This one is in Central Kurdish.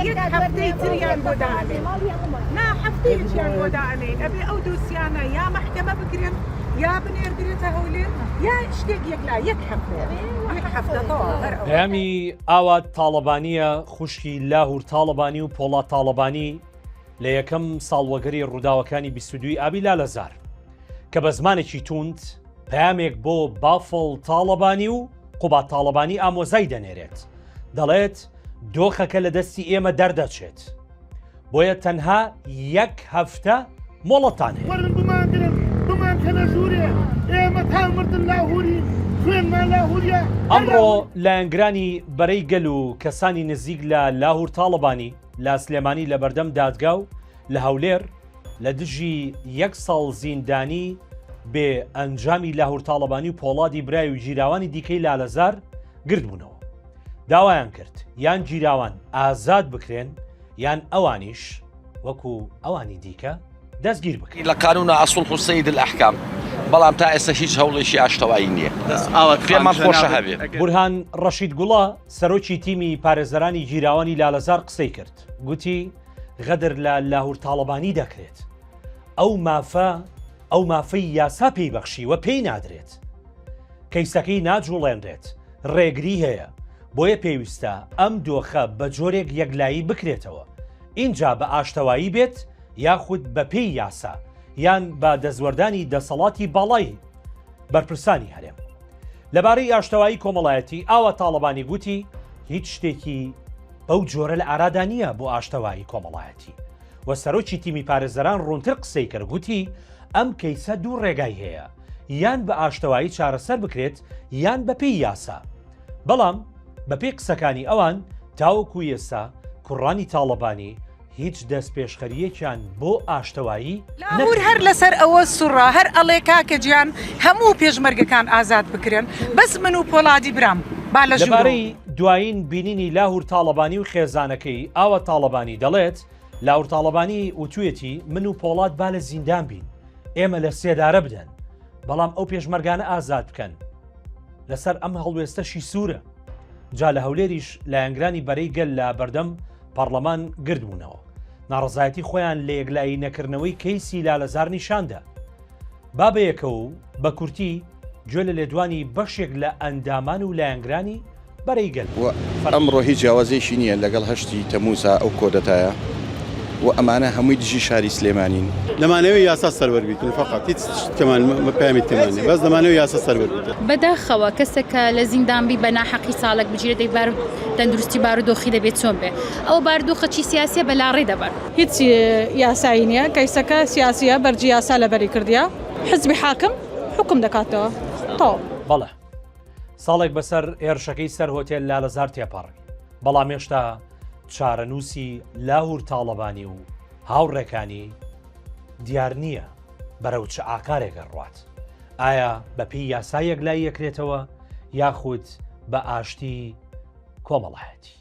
یەک هەفتەی تریان بۆ دائەنێین نا هەفتەیەکیان بۆ دائەنێین ئەبێ ئەو دۆسیانە یا مەحکەمە بکرێن یا بنێردرێتە هەولێر یا شتێک یەکلا یەک هەفتەیە یەک هەفتە تەواو هەر ئەوە. پەیامی ئاوات تاڵەبانییە خوشکی لاهور تاڵەبانی و پۆڵا تاڵەبانی لە یەکەم ساڵوەگەری ڕووداوەکانی 22 ئابی لالەزار کە بە زمانێکی توند پەیامێک بۆ بافڵ تاڵەبانی و قوباد تاڵەبانی ئامۆزای دەنێرێت دەڵێت دۆخەکە لە دەستی ئێمە دەردەچێت بۆیە تەنها یەک هەفتە مۆڵەتان هەیە. وەرن بمانگرن بمانکەنە ژوورێ ئێمە تا مردن لاهورین خوێنمان لاهوریە ئەمڕۆ لایەنگرانی بەرەی گەل و کەسانی نزیک لە لاهور تاڵەبانی لە سلێمانی لە بەردەم دادگا و لە هەولێر لە دژی یەک ساڵ زیندانی بێ ئەنجامی لاهور تاڵەبانی و پۆڵادی برای و گیراوانی دیکەی لالەزار گردبوونەوە. داوایان کرد یان گیراوان ئازاد بکرێن یان ئەوانیش وەکو ئەوانی دیکە دەستگیر بکرێن. لە قانونا الصلح سید الاحکام بەڵام تا ئێستا هیچ هەوڵێکی ئاشتەوایی نییە پێمان خۆشە هەبێ. بورهان ڕەشید گوڵە سەرۆکی تیمی پارێزەرانی گیراوانی لالەزار قسەی کرد گوتی، غەدر لە لاهور تاڵەبانی دەکرێت ئەو مافە ئەو مافەی یاسا پێی بەخشیوە پێی نادرێت کەیسەکەی ناجوڵێنرێت ڕێگری هەیە بۆیە پێویستە ئەم دۆخە بە جۆرێک یەکلایی بکرێتەوە ئینجا بە ئاشتەوایی بێت یاخود بە پێی یاسا یان بە دەستوەردانی دەسەڵاتی باڵای بەرپرسانی هەرێم لەبارەی ئاشتەوایی کۆمەڵایەتی ئاوا تاڵەبانی گوتی هیچ شتێکی بەو جۆرە لە ئارادا نییە بۆ ئاشتەوایی کۆمەڵایەتی و سەرۆکی تیمی پارێزەران ڕوونتر قسەی کرد گوتی ئەم کەیسە دوو ڕێگای هەیە یان بە ئاشتەوایی چارەسەر بکرێت یان بەپێی یاسا بەڵام بەپێی قسەکانی ئەوان تاوەکو ئێستا کوڕانی تاڵەبانی هیچ دەستپێشخەرییەکیان بۆ ئاشتەوایی لاهور هەر لەسەر ئەوە سوڕە هەر ئەڵێ کاکە گیان هەموو پێشمەرگەکان ئازاد بکرێن بەس من و پۆڵادی برام با لە ژوورەوە. لەبارەی دوایین بینینی لاهور تاڵەبانی و خێزانەکەی، ئاوات تاڵەبانی دەڵێت، لاهور تاڵەبانی وتویەتی من و پۆڵاد با لە زیندان بین، ئێمە لە سێدارە بدەن، بەڵام ئەو پێشمەرگانە ئازاد بکەن. لەسەر ئەم هەڵوێستەشی سوورە. جا لە هەولێریش لایەنگرانی بەرەی گەل لە بەردەم پەڕلەمان گردبوونەوە. ناڕەزایەتی خۆیان لە یەکلایی نەکردنەوەی کەیسی لالەزار نیشاندا. با بەیەکەوە و بە کورتی گوێ لە لێدوانی بەشێک لە ئەندامان و لایەنگرانی بەرەی گەل و ئەمڕۆ هیچ جیاوازیەکی نییە لەگەڵ هەشتی تەموزا ئەو کۆدەتایە و ئەمانە هەمووی دژی شاری سلێمانین. دەمانەوێ یاسا سەروەر بیتن فەقەت هیچ شتێکمان پەیامی ترمان نیە بەس دەمانەوێ یاسا سەروەر بیتن. بەداخەوە کەسێک کە لە زیندان بی بە ناحەقی ساڵێک بگیرێ دەی بار تەندروستی بارودۆخی دەبێ چۆن بێ ئەوە بارودۆخە چی سیاسیە بە لاڕێ دەبەن. هیچ یاسایی نیە کەیسەکە سیاسیە بەرجی یاسا لەبەری کردیە حزبی حاکم حوکم دەکاتەوە تەواو. بەڵێ ساڵێک بەسەر هێرشەکەی سەر هۆتێل لالەزار تێپەڕی، بەڵام هێشتا چارەنووسی لاهور تاڵەبانی و هاوڕێکانی دیار نییە بەرەو چ ئاقارێک ئەڕوات، ئایا بەپێی یاسا یەکلایی ئەکرێتەوە یاخود بە ئاشتی کۆمەڵایەتی؟